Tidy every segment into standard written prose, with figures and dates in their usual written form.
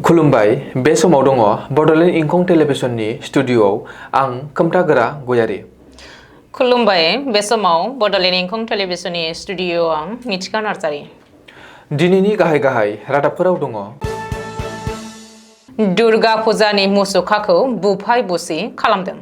खुलुमबाय बे समाव दङ बडलेण्ड इंखं टेलिभिजननि स्टुडिअआव आं खोमथागोरा गयारि। खुलुमबाय बे समाव बडलेण्ड इंखं टेलिभिजननि स्टुडिअआव आं मिथिखा नार्जारि। दिनैनि गाहाय रादाबफोराव दङ। दुर्गा फुजानि मुसुखाखौ बुफाय बुसि खालामदों।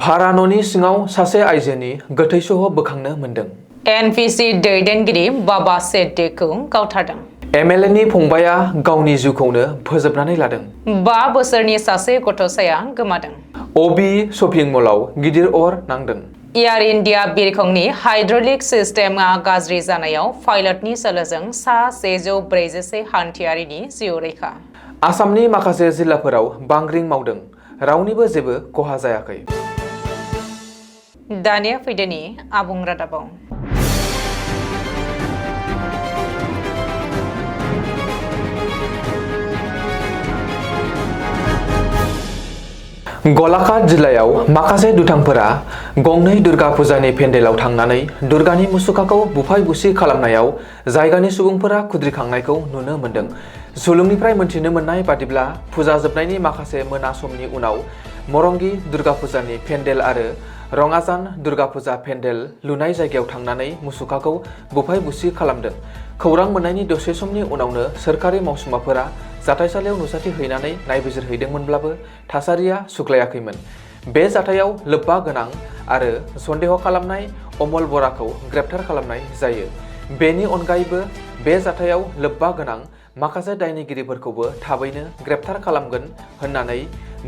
भारा न'नि सिङाव सासे आइजोनि गोथै सह बोखांनो मोन्दों। एनपिसि दैदेनगिरि बाबा सेड्डेखौ गावथारदों। एमएलएनि फंबाया गावनि जिउखौनो फोजोबनानै लादों। 5 बोसोरनि सासे गथ'साया गोमादों। अबि शपिं मलाव गिदिर अर नांदों। एयार इन्डिया बिरखंनि हाइड्रलिक सिस्टेमआ गाज्रि जानायाव पाइलटनि सोलोजों सा 144 हान्थियारिनि जिउ रैखा। आसामनि माखासे जिल्लाफोराव बांग्रिं मावदों, रावनिबो जेबो खहा जायाखै। दानिया फैदोनि आबुं रादाबाव। गलाघाट जिल्लायाव माखासे दुथांफोरा गंनै दुर्गा फुजानि पेन्डेलाव थांनानै दुर्गानि मुसुखाखौ बुफाय बुसि खालामनायाव जायगानि सुबुंफोरा खुद्रिखांनायखौ नुनो मोन्दों। सुलुंनिफ्राय मोनथिनो मोननाय बादिब्ला फुजा जोबनायनि माखासे मोना समनि उनाव मरंगी दुर्गा फुजानि पेन्डेल आरो रङाजान दुर्गा फुजा पेन्डेल लुनाय जायगायाव थांनानै मुसुखाखौ बुफाय बुसि खालामदों। खौरां मोननायनि दसे समनि उनावनो सोरखारि मावसुमाफोरा जाथायसालियाव नुजाथि हैनानै नायबिजिरहैदोंमोनब्लाबो थासारिया सुग्लायाखैमोन। बे जाथायाव लोब्बा गोनां आरो सन्देह खालामनाय अमल बराखौ ग्रेप्तार खालामनाय जायो। बेनि अनगायैबो बे जाथायाव लोब्बा गोनां माखासे दायनिगिरिफोरखौबो थाबैनो ग्रेप्तार खालामगोन होननानै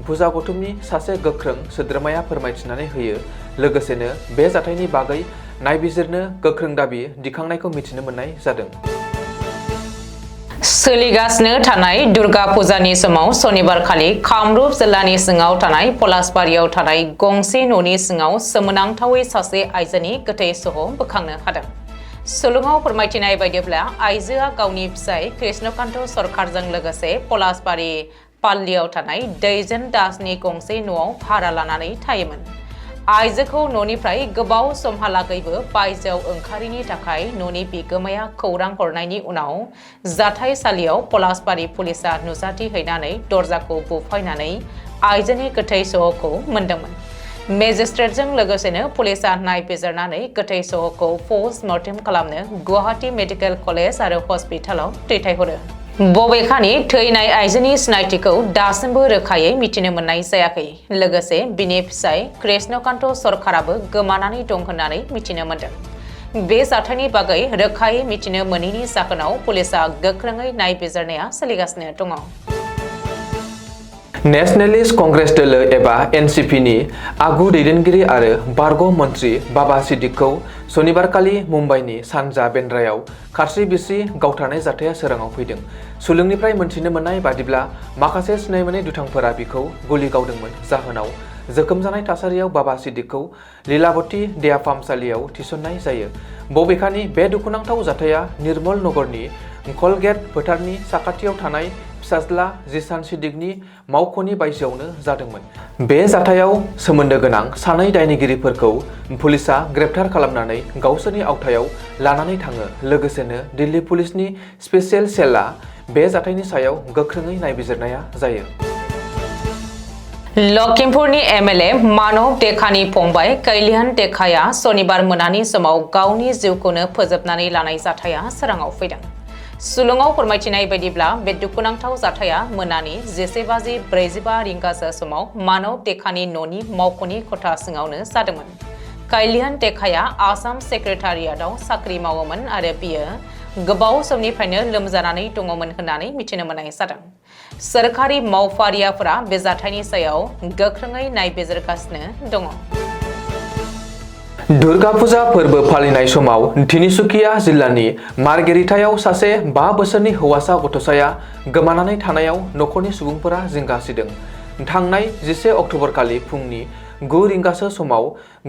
फुजा गौथुमनि सासे गोख्रों सोद्रोमाया फोरमायथिनानै होयो। लोगोसेनो बे जाथायनि बागै नायबिजिरनो गोख्रों दाबि दिखांनायखौ मिथिनो मोननाय जादों। सोलिगासिनो थानाय दुर्गा फुजानि समाव सनिबारखालि कामरुप जिल्लानि सिङाव थानाय पलासबारियाव थानाय गंसे न'नि सिङाव सोमोनांथावै सासे आइजोनि गोथै सह बोखांनो हादों। सुलुङाव फोरमायथिनाय बायदिब्ला आइजोआ गावनि फिसाय कृष्णकान्त सरकारजों लोगोसे पलासबारि पाल्लियाव थानाय दैजन दासनि गंसे न'आव भारा लानानै थायोमोन। आइजोखौ न'निफ्राय गोबाव समहालागैबो बायजोआव ओंखारिनि थाखाय न'नि बिगोमाया खौरां हरनायनि उनाव जाथायसालियाव पलासबारि पुलिसा नुजाथि हैनानै दरजाखौ बुफायनानै आइजोनि गोथै सहखौ मोनदोंमोन। मेजिस्ट्रेटजों लोगोसेनो पुलिसा नायबिजिरनानै गोथै सहखौ पस्ट मर्टेम खालामनो गुवाहाटी मेडिकेल कलेज आरो हस्पिटालाव दैथायहरो। बबेखानि थैनाय आइजोनि सिनायथिखौ दासिमबो रोखायै मिथिनो मोननाय जायाखै। लोगोसे बिनि फिसाय कृष्णकान्त सरकाराबो गोमानानै दं होननानै मिथिनो मोन्दों। बे जाथायनि बागै रोखायै मिथिनो मोनैनि जाहोनाव पुलिसा गोख्रोङै नायबिजिरनाया सोलिगासिनो दङ। नेशनेलिस्ट कंग्रेस दोलो एबा एनसिपिनि आगु दैदेनगिरि आरो बारग' मन्त्रि बाबा सिद्दिकखौ सनिबारखालि मुम्बाइनि सानजा बेन्द्रायाव खारसि बिरसि गावथारनाय जाथाया सोराङाव फैदों। सुलुंनिफ्राय मोनथिनो मोननाय बादिब्ला माखासे सिनायमोनै दुथांफोरा बिखौ गुलि गावदोंमोन। जाहोनाव जोखोम जानाय थासारियाव बाबा सिद्दिकखौ लीलावती देहा फाहामसालियाव थिसननाय जायो। बबेखानि बे दुखुनांथाव जाथाया निर्मल नगरनि कलगेट फोथारनि साखाथियाव थानाय फिसाज्ला जिसान सिद्दिकनि मावख'नि बायजोआवनो जादोंमोन। बे जाथायाव सोमोन्दो गोनां सानै दायनिगिरिफोरखौ पुलिसा ग्रेप्तार खालामनानै गावसोरनि आवथायाव लानानै थाङो। लोगोसेनो दिल्ली पुलिसनि स्पेसियेल सेलआ बे जाथायनि सायाव गोख्रोङै नायबिजिरनाया जायो। लखिमपुरनि एमएलए मानव टेकानि फंबाय कैल्यान टेकाया सनिबार मोनानि समाव गावनि जिउखौनो फोजोबनानै लानाय जाथाया सोराङाव फैदों। सुलुङाव फोरमायथिनाय बायदिब्ला बे दुखुनांथाव जाथाया मोनानि 11:45 रिंगासो समाव मानव टेकानि न'नि मावख'नि खथा सिङावनो जादोंमोन। कैल्यान टेकाया आसाम सेक्रेटारियेटआव साख्रि मावोमोन आरो बियो गोबाव समनिफ्रायनो लोमजानानै दङमोन होननानै मिथिनो मोननाय जादों। सोरखारि मावफारियाफोरा बे जाथायनि सायाव गोख्रोङै नायबिजिरगासिनो दङ। दुर्गा फुजा फोरबो फालिनाय समाव तिनिसुकिया जिल्लानि मार्गेरिटायाव सासे 5 बोसोरनि हौवासा गथ'साया गोमानानै थानायाव नखरनि सुबुंफोरा जिंगा सिदों। थांनाय 11 अक्ट'बरखालि फुंनि 9 रिंगासो समाव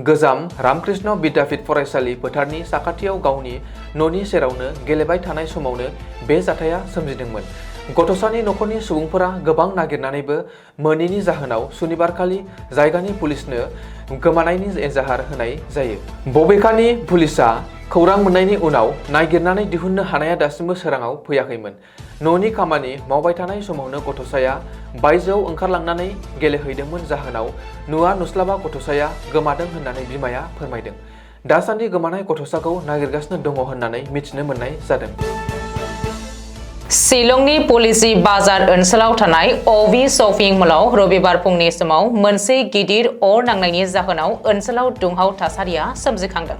गोजाम रामकृष्ण विद्यापीठ फरायसालि फोथारनि साखाथियाव गावनि न'नि सेरावनो गेलेबाय थानाय समावनो बे जाथाया सोमजिदोंमोन। गथ'सानि नखरनि सुबुंफोरा गोबां नागिरनानैबो मोनैनि जाहोनाव सुनिबारखालि जायगानि पुलिसनो गोमानायनि एजाहार होनाय जायो। बबेखानि पुलिसा खौरां मोननायनि उनाव नागिरनानै दिहुननो हानाया दासिमबो सोराङाव फैयाखैमोन। न'नि खामानि मावबाय थानाय समावनो गथ'साया बायजोआव ओंखारलांनानै गेलेहैदोंमोन जाहोनाव नुवा नुस्लाबा गथ'साया गोमादों होननानै बिमाया फोरमायदों। दासान्दि गोमानाय गथ'साखौ नागिरगासिनो दङ होननानै मिथिनो मोननाय जादों। शिलंनि पलिसि बाजार ओनसोलाव थानाय अवी शपिं मलाव रबिबार फुंनि समाव मोनसे गिदिर अर नांनायनि जाहोनाव ओनसोलाव दुंहाव थासारिया सोमजिखांदों।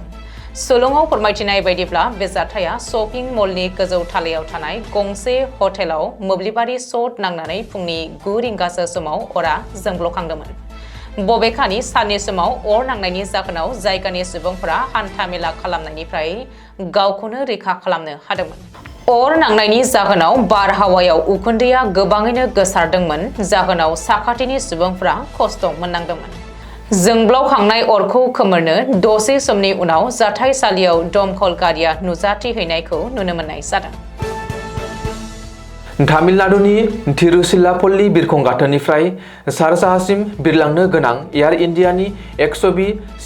शिलंआव फोरमायथिनाय बायदिब्ला बे जाथाया शपिं मलनि गोजौ थालायाव थानाय गंसे हटेलाव मोब्लिबारि शर्ट नांनानै फुंनि 9 रिंगासो समाव अरा जोंब्लखांदोंमोन। बबेखानि साननि समाव अर नांनायनि जाहोनाव जायगानि सुबुंफोरा हान्था-मेला खालामनायनिफ्राय गावखौनो रैखा खालामनो हादोंमोन। अर नांनायनि जाहोनाव बारहावायाव उखुन्दैया गोबाङैनो गोसारदोंमोन, जाहोनाव साखाथिनि सुबुंफोरा खस्थ' मोननांदोंमोन। जोंब्लावखांनाय अरखौ खोमोरनो दसे समनि उनाव जाथायसालियाव दमकल गारिया नुजाथिहैनायखौ नुनो मोननाय जादों। तामिलनाडुनि तिरुचिरापल्ली बिरखं गाथोननिफ्राय शारजाहसिम बिरलांनो गोनां एयार इन्डियानि XB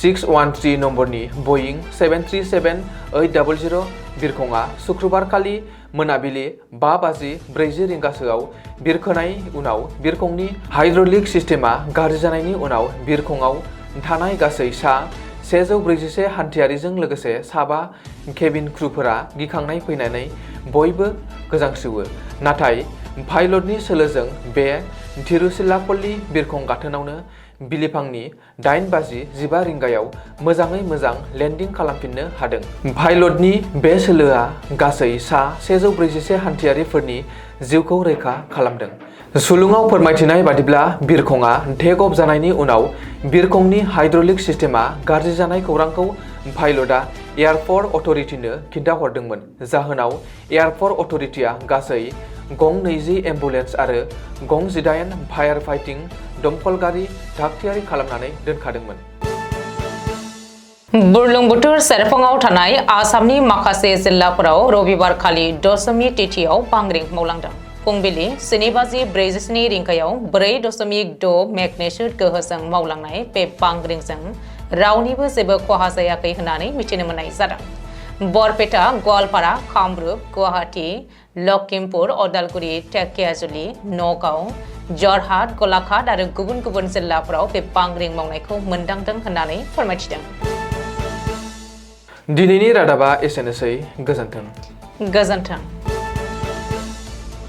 613 नम्बरनि बइं 737-800 बिरखंआ शुक्रबारखालि मोनाबिलि 5:40 बिरखोनाय उनाव बिरखंनि हाइड्रलिक सिस्टेमा गाज्रि जानायनि उनाव बिरखंआव थानाय गासै सा 141 हान्थियारिजों लोगोसे साबा केबिन क्रुफोरा गिखांनाय फैनानै बयबो गोजांस्रिवो। नाथाय पाइलटनि सोलोजों बे तिरुचिरापल्ली बिरखं गाथोनावनो बिलिफांनि 8:15 मोजाङै मोजां लेन्डिं खालामफिननो हादों। पाइलटनि बे सोलोआ गासै सा 141 हान्थियारिफोरनि जिउखौ रैखा खालामदों। सुलुङाव फोरमायथिनाय बादिब्ला बिरखंआ टेक अफ जानायनि उनाव बिरखंनि हाइड्रलिक सिस्टेमा गाज्रि जानाय खौरांखौ पाइलटआ एयारपर्ट अथरिटिनो खिन्थाहरदोंमोन, जाहोनाव एयारपर्ट अथरिटिया गासै गं 20 एम्बुलेन्स आरो गं 18 फायार फाइटिं दमकल गारि थागथियारि खालामनानै दोनखादोंमोन। बुरलुंबुथुर सेरफाङाव थानाय आसामनि माखासे जिल्लाफोराव रबिबारखालि दशमी तिथियाव बांग्रिं मावलांदों। फुंबिलि 7:47 4.6 मेगनिट्युड गोहोजों मावलांनाय बे बांग्रिंजों रावनिबो जेबो खहा जायाखै होननानै मिथिनो मोननाय जादों। बरपेटा, गवालपारा, कामरुप, गुवाहाटी, लखिमपुर, अदालगुरि, धेकियाजुलि, नगाव, जरहाट, गलाघाट आरो गुबुन गुबुन जिल्लाफोराव बे बांग्रिं मावनायखौ मोनदांदों होननानै फोरमायथिदों। दिनैनि रादाबा एसेनोसै। गोजोन्थों।